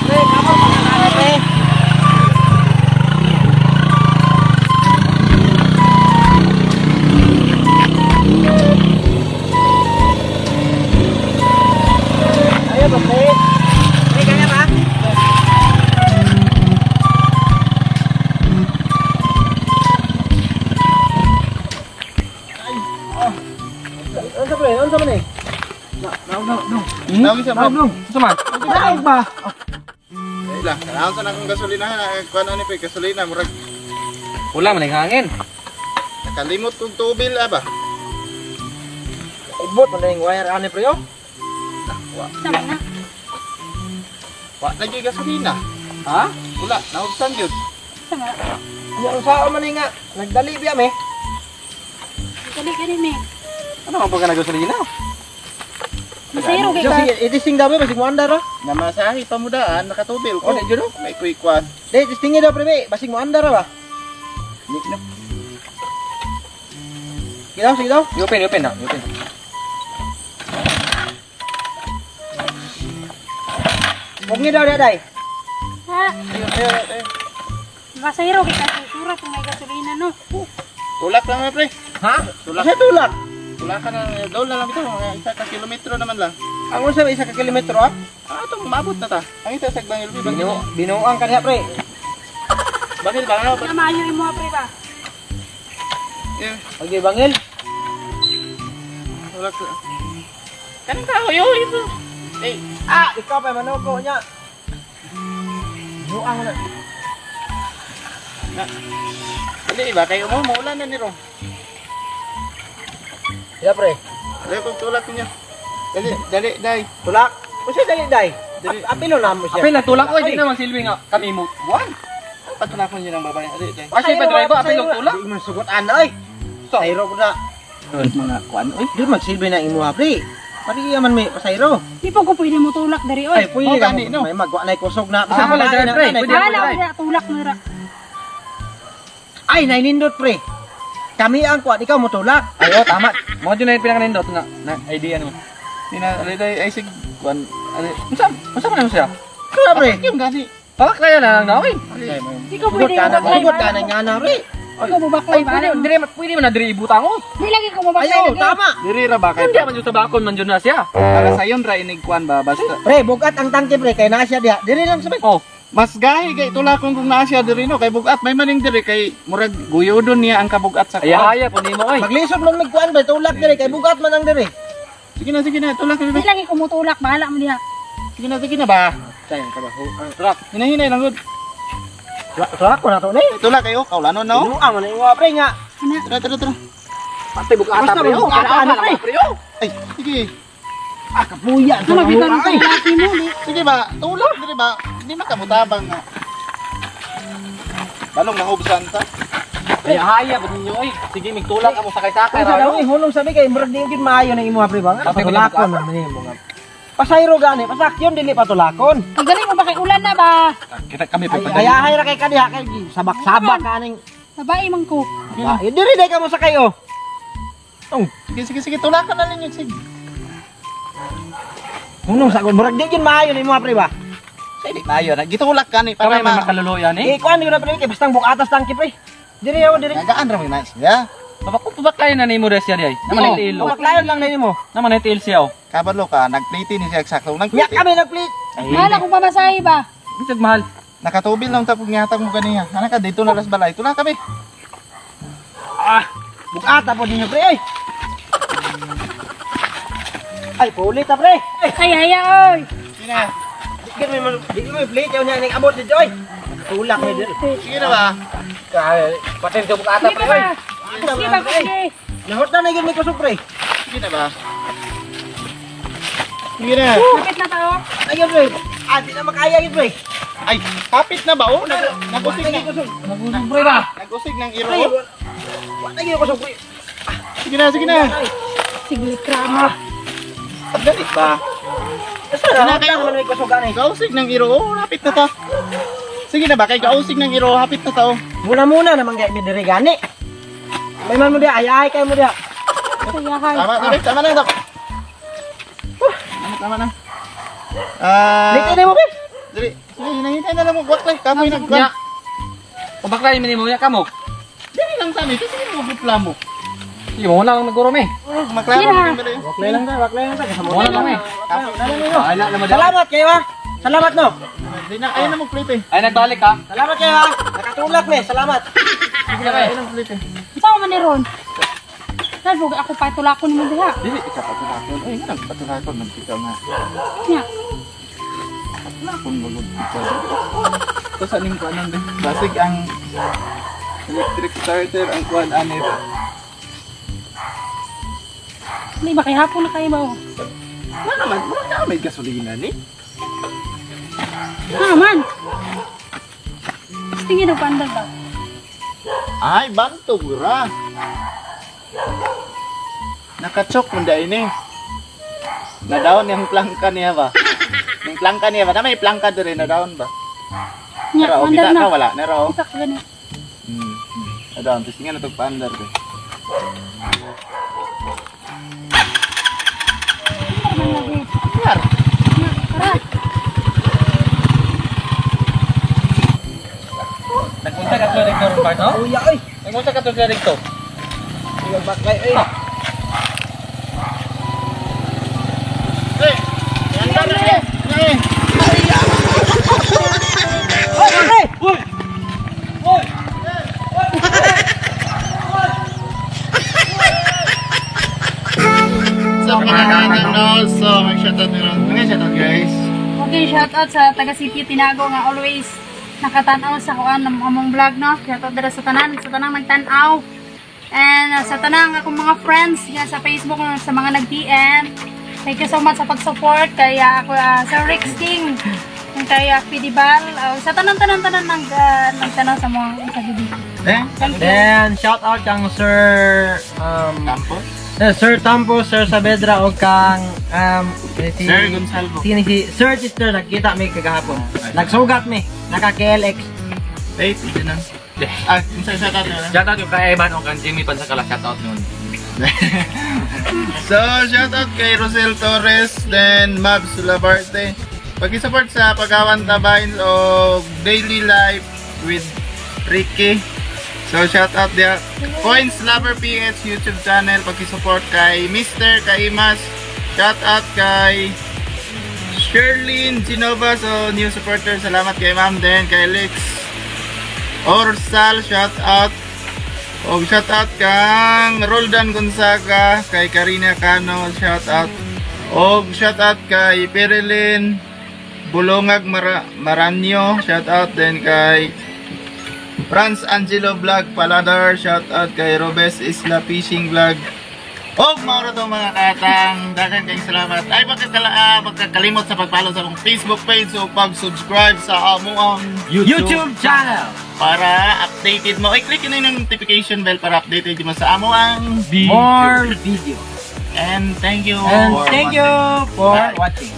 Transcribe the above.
Pre, kamor pagkakala, pre. Ayo ba, pre? Pre, kaya ba? Ay, oh. Ano pre? Ano man eh? Na, na, na, Naog sa na, bro. na. Sama. Naog ba? Lah, kailangan sa akong gasolina, kuan ani pre, gasolina murag Wala man hangin. nakalimot kog tubil ba. Ibot man na yung wire ani pre oh. Wa, Sama na. wa lagi gasolina. Ha? Wala, naugsan gyud. Sama. Ano sa man nga? Nagdali biya me. Dali ka rin eh. Ano man pagka nagasolina? Masayro kay ka. Sige, itisting daw be basig mo andar ah. Namasahe pa mo daan, nakatubil ko. Oh, di jud oh. May quick one. Di, testingin daw pre be, basig mo andar ah ba. Di na. Sige daw, sige daw. I-open, i-open na, i-open. Huwag niyo daw day. Ha? Ayun, ayun, ayun. Masayro kay ka. Sura kung may gasolina no. Tulak lang na pre. Ha? Tulak. Sa tulak. Tulak ka na, doon na lang ito. Mga isa ka kilometro naman lang. Ang unsa ba isa ka kilometro ah? Ah, ito, mabot na ta. Ang isa sa bangil, bangil. Binu binuang kaniya pre. Bangil ba? Ano? Na maayo imo pre ba? Yeah. Pag bangil. Tulak. Kanang tao yo, ito. Eh, Ah, ikaw pa manugo niya. Binuang na. na. Dali ba kayo mo maulan na niro. Ya pre. Dali kong tulak niya. Dali, dali, dai. Tulak. Unsa dali day? Dali. Apilo na mo siya. Apil na tulak oy, di na magsilbi nga kami mo. Buwan. Patulak ko niya ng babae. Dali, dai. Kasi pa driver apil og tulak. Di man sugot ana oy. Sayro ko na. Mga kuan oy. Di magsilbi na imo pre. Pari man may pasayro. Di pa ko pwede mo tulak diri oy. Ay, pwede Oh, ka gani, no? May magwa na kusog na. Ah, wala, babae na, pre. na, Pwede na- Bahala ko na tulak na ra. Ay, nainindot pre. Kami ang kuan, ikaw mutulak. Ay, oh, tama. Mo jud na yung pinakanindot nga na idea nimo. Di na, dali, dai, ay sig kuan. Ali. Unsa unsa man mo siya? Kaya pre. Yung gani. Pabaklaya na lang na oy. Di ko Sugot pwede ka na, mo baklay. sugot ka na nga na pre. Ikaw mo baklay Ay, pwede ba? diri pwede man na diri ibutang oh. Di lagi ko mo baklay. Ayo, lagi. tama. Diri ra ba kay Hindi man jud sa bakon man jud na siya. Para sayon ra inig kuan ba basta. Pre, bugat ang tangke pre kay naa siya diha. Diri lang sabay. Oh, Mas gahi kay tulakon kung naa siya diri no kay bugat may maning diri kay murag guyodon niya ang kabugat sa kuan. ayahaya po nimo oy. Maglisod man magkuan pre, tulak diri kay bugat man ang diri. Sige na, tulak Di na. lagi ko mo tulak bahala mo diha. Sige na ba. Sayang ka ba? Tulak. Hinahinay lang gud. Tulak ko na to ni. Tulak kayo, kaulanon na oh. Binuang man imo pre nga. Ana. Tara, tara, tara. Patay bugata Basta pre. oh. bugata ani pre. Pre oh. Ay, sige. Ah, kapuya. Ano mabitan mo tulak mo di. Sige ba, tulak diri ba? Hindi makamutabang nga. Balong nahubsan ta. Ayahaya po ninyo oy. Sige migtulak amo sakay-sakay Ay, ra. sa hunong sabi kay murag di gyud maayo na imo pre ba? Nga, Sabi ko Patulakon man nimo nga. Pasayro gani, pasakyon dili patulakon. Ang galing mo ba kay ulan na ba? Kita kami Ay, ayahay ra kay kaniha kay sabak-sabak kaning. Babae man ko. Ba, diri day ka mo sakay oh. Ong, Sige, sige, sige, tulakan na ninyo, sige. hunong sa murag di gyud maayo na imo pre ba? Sa di maayo na gitulak ka ni para Kami man ma. makaluluyan eh. Eh, kuan yun na pre kay bastang bukatas tangke pre. Diri ako diri. Nagaan ra may nice ya. Pabako pabaklayan na nimo siya di ay. Naman Oh, ay tiil. oh. Paklayon lang na nimo. Naman ay tiil siya oh. Kabalo ka, nagpliti ni siya sakto Nya nagpliti. kami nagplit. Bahala kung pamasahe ba. Bisag mahal. Nakatubil lang tapos ngihatag mo ganiya. Ana ka dito na las balay. Tulak kami. Ah, bukata po ninyo pre ay. Ay, pulit ta pre. Ay, Ay haya oy. Sige na. di mo di mo plate yaw niya ning abot dito oy. Tulak ni diri. Sige na ba? Kay patin ka bukata Sige pre oy. ba? Sige ba sige. Nahot na na gyud may kusog pre. Sige na ba? Sige na. Kapit na tao. Ayun pre. Ah, di na makaya yun pre. Ay, kapit na ba oh? Nagusig Wala na. gyud kusog. Nagusog pre ba? Nagusig ng iro. Pre, oh. wala gyud kusog pre. Sige na, sige na. Sige krama. Pagdali ba? Basta na naman may kusog ani. Gausig ng iro, oh, lapit na ta. Sige na ba kay gausig ng iro, hapit na ta oh. Muna-muna naman kay mi diri gani. May man mo diha, ay ay kay mo diha. Sayahay. Tama na, tama na. Tama, tama na. Ah, Dito na mo pre. diri. Sige, hinahintay na lang mo. Waklay, kamoy na. Nya. Pabaklay man nimo nya kamo. Diri lang sa amin, kasi mo reklamo. Sige, mo na lang naguro me. Oh, maklaro Yeah. na diri. Waklay lang ta, waklay lang ta. Kasama Wala lang eh. Wala naman daw. Salamat kayo ha. Salamat no. Di na, ayun na mo plate eh. Ay nagbalik ka. Salamat kayo ha. Nakatulak me, salamat. Sige na, ayun ang plate eh. Unsa man ni ron? Nalbog ako pa tulakon mo diha. Dili, ikaw patulakon. Ay, nga, patulakon man ikaw nga. Nya. Patulakon mo gud ikaw. Ito sa ning kuanan din. Basig ang electric starter ang kuan ani ba. Di ba kay hapon na kayo ba? Oh? Wala naman, wala na may gasolina ni. Ha man. Tingin daw pandal daw. Ay, bantog ra. Nakachok mo dahil ni. Na-down yung plangka niya ba? Yung plangka niya ba? Na may plangka diri na-down ba? Nya, Pero, andar kita na. ka wala na raw. Kita ka gani. Na-down. Tapos nga natog paandar ba? Andar man lagi. Yar. Nya, tara. Nagpunta ka to dito ron no? Uya oy. Nagpunta ka to dito. Iya baklay oy. Eh, andar na eh. Eh. Oy, pre. Uy! Uy! So, mga katang no, so mag-shoutout ni Ron. Mga shoutout guys. Okay, shout out sa taga City Tinago nga always nakatanaw sa kuan ng among vlog no. Shout out dira sa tanan, sa tanang nagtan-aw. And sa tanang akong mga friends nga sa Facebook no, sa mga nag-DM. Thank you so much sa pag-support kay ako sa Rex King, and kay Pidibal, sa tanan-tanan tanan nag nagtanaw sa mga sa video. Eh? Thank you. Then shout out kang Sir Campos? Sir Tampo, Sir Saavedra o kang si, Sir Gonzalvo. Sino si Sir Chester nagkita mi kagahapon. Nagsugat mi, naka KLX. Wait, ito na. Ah, unsa shoutout nila? Shoutout yung kay Evan o kang Jimmy Pansakala shoutout nun. So, shoutout kay Rosel Torres, then Mabs Labarte. Pag-support sa Pagawan Tabain o Daily Life with Ricky. So, shoutout dia. Coins Lover PH YouTube channel. Pag-support kay Mr. Kaimas. Shoutout kay Sherlyn Ginova. So, new supporter. Salamat kay ma'am. Then, kay Lex Orsal. Shoutout. Og shout out kang Roldan Gonzaga, kay Karina Cano, shout out. Og shout out kay Perilyn Bulongag Maranyo, shout out din kay Franz Angelo Vlog Paladar, shout out kay Robes Isla Fishing Vlog. Og mao ra to mga katang, daghang kayong salamat. Ay pagkakalimot sa pag-follow sa akong Facebook page o pag-subscribe sa among YouTube channel. Para updated mo. Ay, click nyo na yung notification bell para updated mo sa amo ang More video. And thank you And for thank you watching. for Bye. watching.